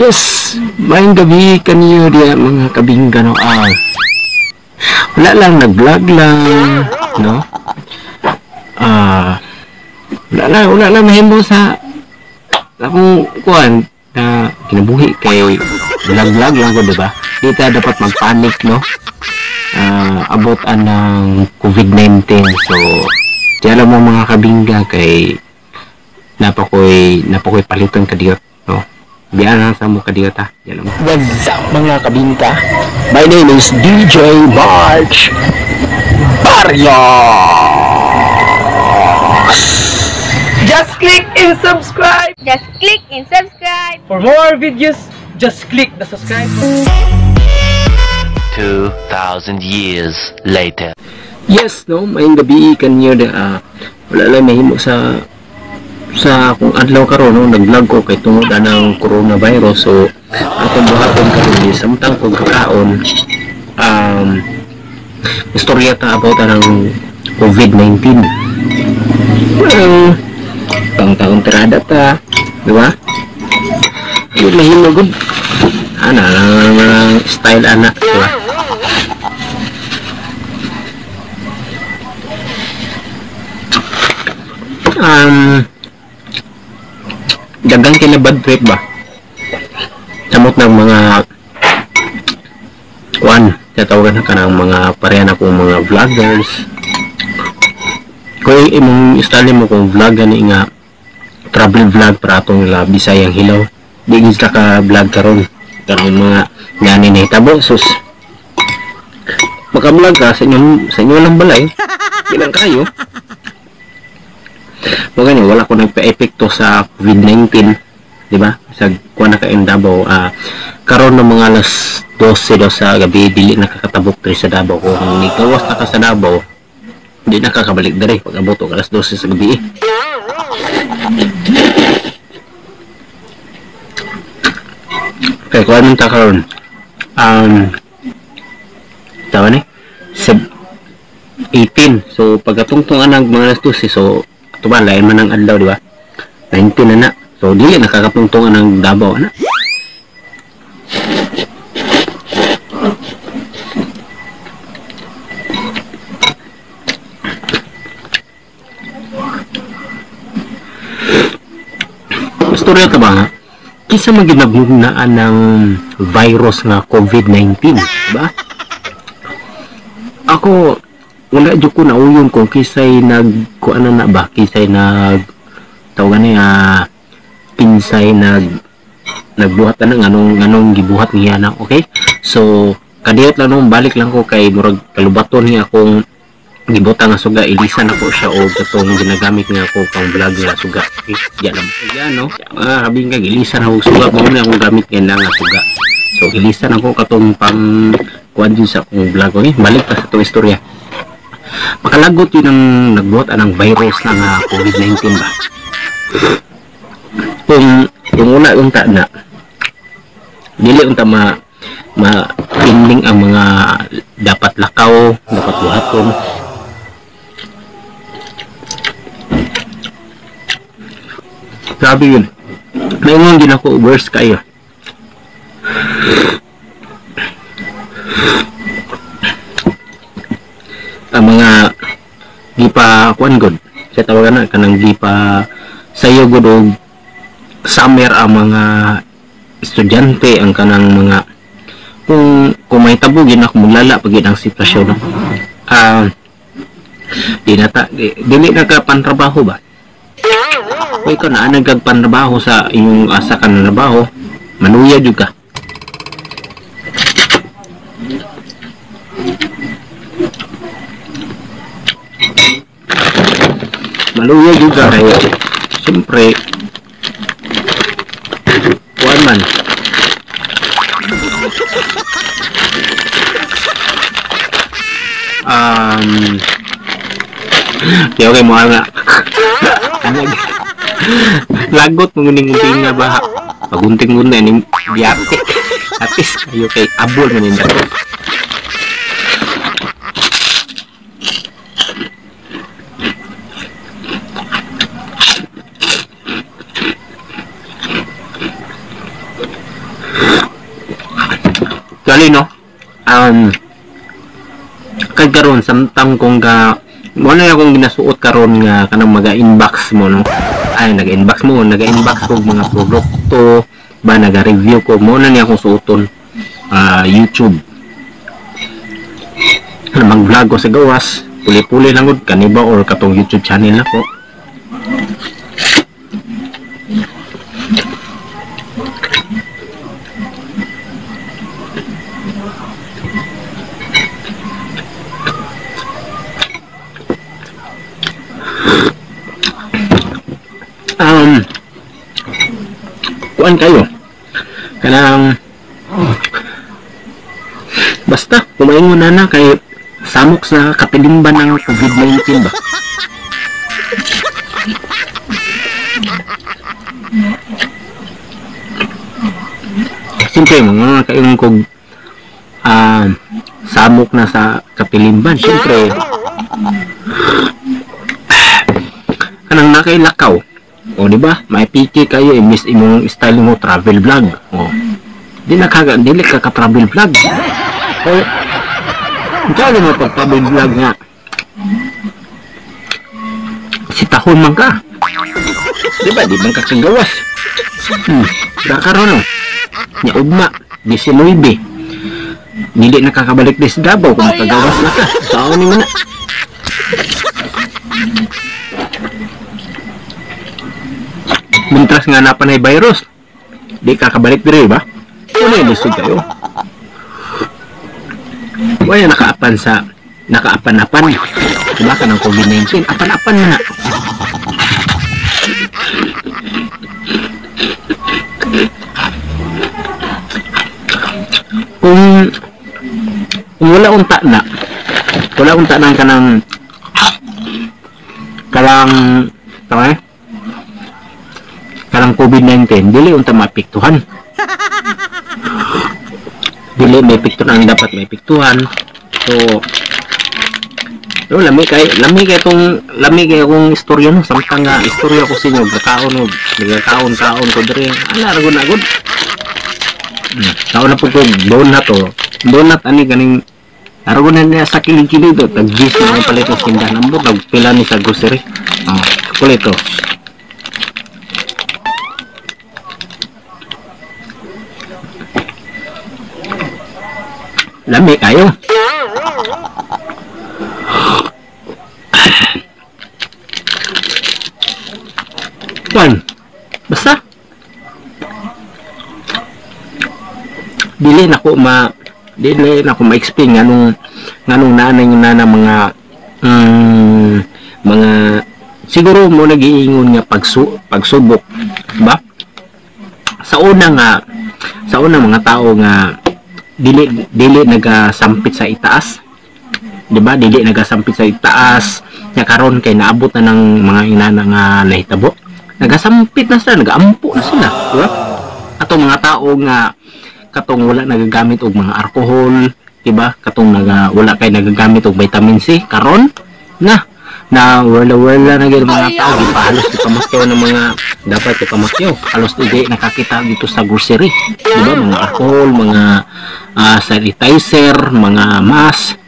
Yes, maayong gabi kaniyo diya mga kabingga, no. Wala lang, nag-vlog lang, no. Wala lang mahimo sa akong kuan na kinabuhi kay vlog-vlog lang ko, diba? Di ta dapat magpanik, no. Abot anang COVID-19. So, di alam mo mga kabingga kay napakoy paliton kadiyot, no. Diyan lang sa mo kadiyot, ha. Diyan lang. What's up mga kabingka? My name is DJ March Barrios. Just click and subscribe. Just click and subscribe. For more videos, just click the subscribe button. 2,000 years later. Yes, no, maayong gabi kanyo da. Wala lang mahimo sa akong adlaw karon, no, nag-vlog ko kay tungod anang coronavirus. So akong buhaton karon is samtang kog kakaon, istorya ta about anang COVID-19. Well, pang taong tirada ta, di ba? Yun mahimo gud. Ana lang style ana, di ba? Dagang kina bad trip ba? Samot ng mga kuan, tatawagan na ka ng mga pareha na kong mga vloggers. Kung imong style mo kung vlog gani nga travel vlog para atong nila Bisayang hilaw, di gid sila ka vlog karon. Karon mga gani na hitabo, sus. Maka-vlog ka sa inyo lang balay. Di lang kayo. Magani wala ko nagpa-epekto sa COVID-19, di ba? Sa kuan na ka in Davao, karon ng mga alas 12 daw sa gabi dili nakakatabok diri sa Davao. Kung nigawas na ka sa Davao, di nakakabalik diri pag abot og alas 12 sa gabi. Kay kuan man ta karon. Tawa ni 18. So pagkatungtong anang mga alas 12, so tuba lain man ang adlaw, di ba? 19 na na. So dili nakakatungtong anang Davao na. Istorya ka ba nga? Kinsa man ginabugnaan ng virus nga COVID-19, di ba? Ako wala jud ko nauyon kung kisay nag kuan na ba, kisay nag tawagan niya, kinsay nagbuhat na nganong gibuhat niya na, okay? So kadiyot lang nung balik lang ko kay murag kalubaton niya akong gibutang nga suga, ilisan ako siya og katong ginagamit nga ako pang vlog nga suga. Okay, diyan lang. Ayan, no? Mga kabingka, gilisan ako suga mo na akong gamit ngayon nga suga. So gilisan ako katong pang kuan din sa akong vlog, okay? Balik pa sa itong istorya. Makalagot yun ang nagbuhat anang virus na nga COVID-19 ba. Kung una unta na dili unta ma-ending ang mga dapat lakaw, dapat buhaton. Grabe yun. Maingon din ako, worst kayo. Ang mga gipa kuan god, sa tawagan na kanang gipa sayo god og summer ang mga estudyante, ang kanang mga kung may tabo gid ako mulala pag ang sitwasyon, no? Di na ta, dili na ka pantrabaho ba? Kung ikaw na nagkagpantrabaho sa inyong asa ka na trabaho, manuya jud ka. Maluya juga kayo. Siyempre, kuan man. Okay, mo nga. Lagot mo nguning nga ba? Pagunting-gunting ni biate. Atis kayo kay abol man ninyo. Actually, no, kay karon samtang kong ga mo na akong ginasuot karon nga kanang maga-inbox mo, no, ay naga-inbox mo, naga-inbox ko mga produkto ba, naga-review ko, mo na niya akong suoton. YouTube, mag-vlog ko sa gawas, puli-puli lang gud kaniba or katong YouTube channel na ko. Kuan kayo kanang basta kumaingon na na kay samok sa kapilimban ng COVID-19 ba. Siyempre mga kaingon kog samok na sa kapilimban, siyempre kanang nakailakaw. O di ba? May piki kayo imbis imong style mo travel vlog. O di na kaga dili ka ka travel vlog. O kaya mo pag travel vlog nga si tahon man ka. Di ba? Di man ka kagawas. Kakaroon nya ugma 19. Dili na kakabalik dis Davao kung makagawas na ka. Sao ni man na. Mintras nga napanay virus, di kakabalik dire ba? Wala yung lisod kayo. Wala nakaapan sa nakaapan-apan. Diba ka ng COVID-19? Apan-apan na na. Kung wala unta na, wala unta na kanang karang tama eh? Karang COVID-19, dili unta maapektuhan. Dili may epektuhan ang dapat may epektuhan. So, lami kay tong lami kay akong istorya no, samtang nga istorya ko sa inyo, gakaon og nagakaon-kaon ko diri. Ana ra gud na gud. Kaon na pud ko donut o. Donut ani kaning aragon na niya sa kilig-kilig to, tag juice na palit sa tindahan. Ambot nagpila ni sa grocery. Oh, chocolate to. Lami kayo. Kwan, basta dili na ko ma-explain nganong naanay na mga mga siguro mo nagiingon nga pagsubok ba sa una mga tao nga dili nagasampit sa itaas, di ba? Dili nagasampit sa itaas nya karon kay naabot na ng mga inana nga nahitabo, nagasampit na sila, nagaampo na sila, di ba? Atong mga tao nga katong wala nagagamit og mga alcohol, di ba? Katong wala kay nagagamit og vitamin C karon na wala na gyud mga tao, di pa halos gipamakyaw ng mga dapat ipamakyaw, halos di nakakita dito sa grocery, di ba? Mga alcohol, mga sanitizer, mga mask.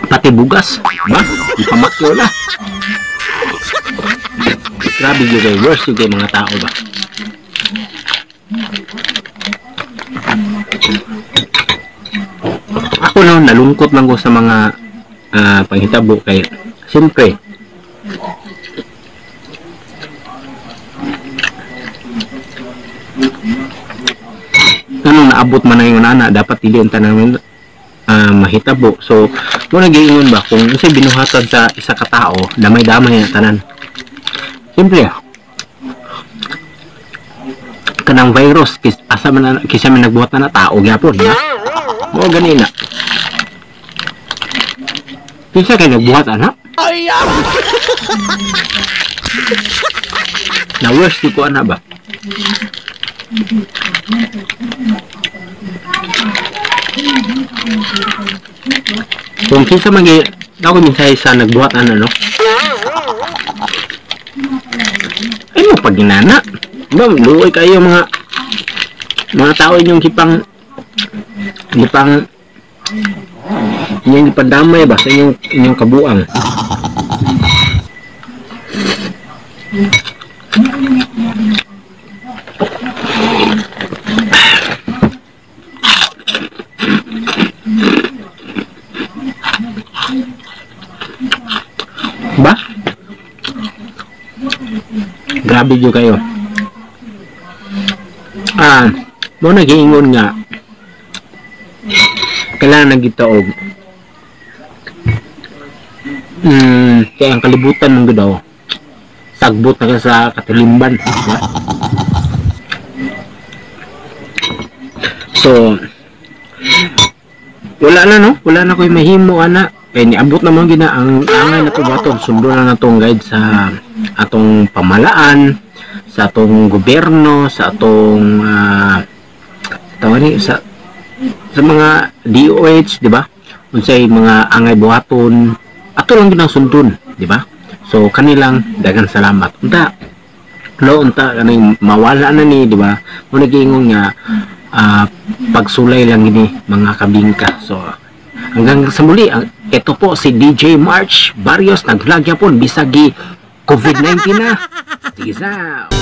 Pati bugas, ba? Ipamakyaw na. Grabe yun kay worst yun kay mga tao ba. Ako no, nalungkot lang ko sa mga panghitabo kay siyempre anong naabot man na yung nana, dapat dili ang tanan mahitabo. So mo nagiingon ba kung unsay binuhatan sa isa ka tao, damay-damay na tanan. Siyempre kanang virus asa man kisa man nagbuhat na tao gyapon, ha? Mo gani na. Kinsa kay nagbuhat ana? Na worst ko ana ba? Kung kinsa man ako minsan sa nagbuhat ana, no? Pag ginana. Ba, luoy kayo mga tao inyong gipang gipang inyong gipandamay ba sa inyong kabuang. Ba? Grabe jud kayo. Mo nagiingon nga kailangan nagitaog. Kaya ang kalibutan mong daw sagbot na ka sa katilimban. Diba? So wala na, no? Wala na ko'y mahimo ana. Kaya niabot naman gina ang angay na tubaton, sundo na natong guide sa atong pamalaan, sa atong gobyerno, sa atong tawag ni sa mga DOH, di ba? Unsay mga angay buhaton, ato lang ginang sundon, di ba? So kanilang daghang salamat. Unta no, unta kaning mawala na ni, di ba? Mo nagiingon nga pagsulay lang gini mga kabingka. So hanggang sa muli, ito po si DJ March Barrios, nag-vlog yapon bisag gi COVID-19 na. Peace out.